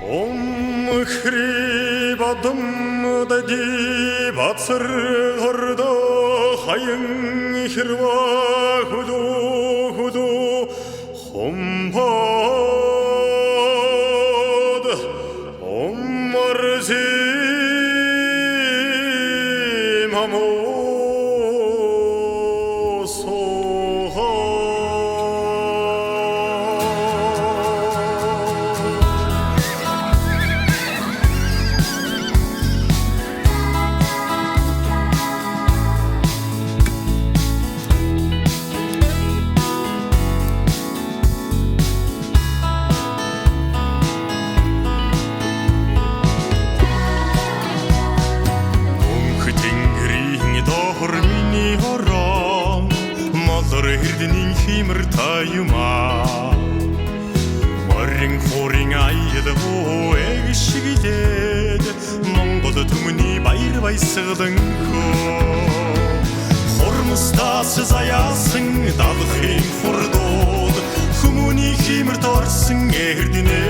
Ом хрибадым дади бацар хордо хаян хэрва хүлү хүлү хомбод омарзим хамо Эрдэнийн хиймэр таюма морин хурин аял хөөг шиглээд Монгол түмний баяр баясгалан хөө хормостаас заяасан далхын хурдууд хүмүүний хиймэрт орсон эрдэнэ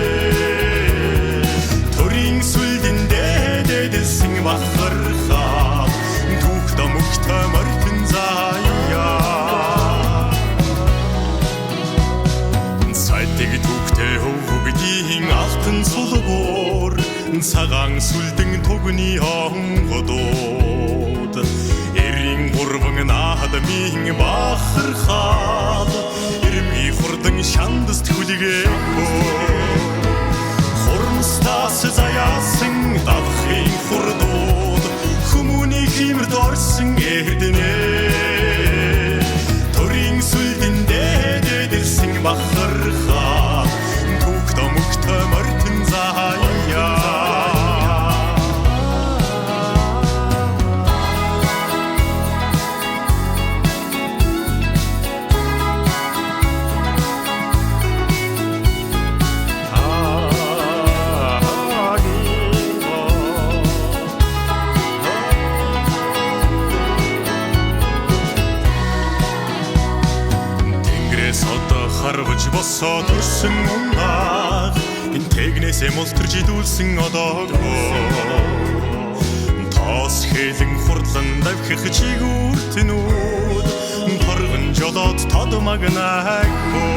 төрийн сүлдэндээ дэдэлсэн бахархаа түүхтэ мөхтө морьтон заяа. Цайтыг түүхтэй хөвгдийн алтан сулгуур цагаан сүлдэн тугны онгодууд 93 наадмын бахархал ирмгийн хурдан шандаст хүлгээ хормостаас заяасан далхын хурдууд хүмүүний хиймэрт орсон эрдэнэ төрийн сүлдэндээ дэдэлсэн бахархал түүхтэ мөхтө морьтон заяа. Тэнгэрээс одоо харваж босоо төрсөн унаг тэгнээсээ мултарч идүүлсэн одоогоо тоос хээлэн хурдлан давхих чигүүртнүүд торгон жолоод тод магнаагүй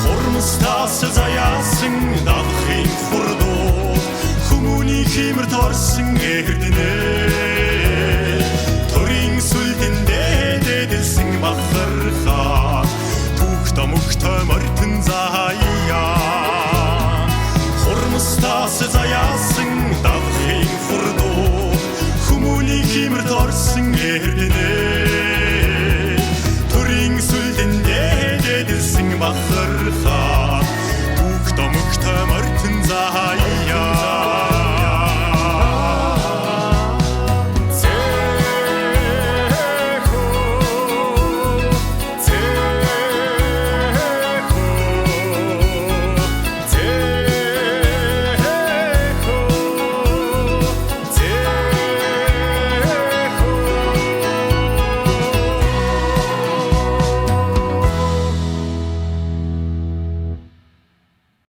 хормостаас заяасан далхын хурдууд хүмүүний хиймэрт орсон эрдэнэ төрийн сүлдэндээ дэдэлсэн бахархаа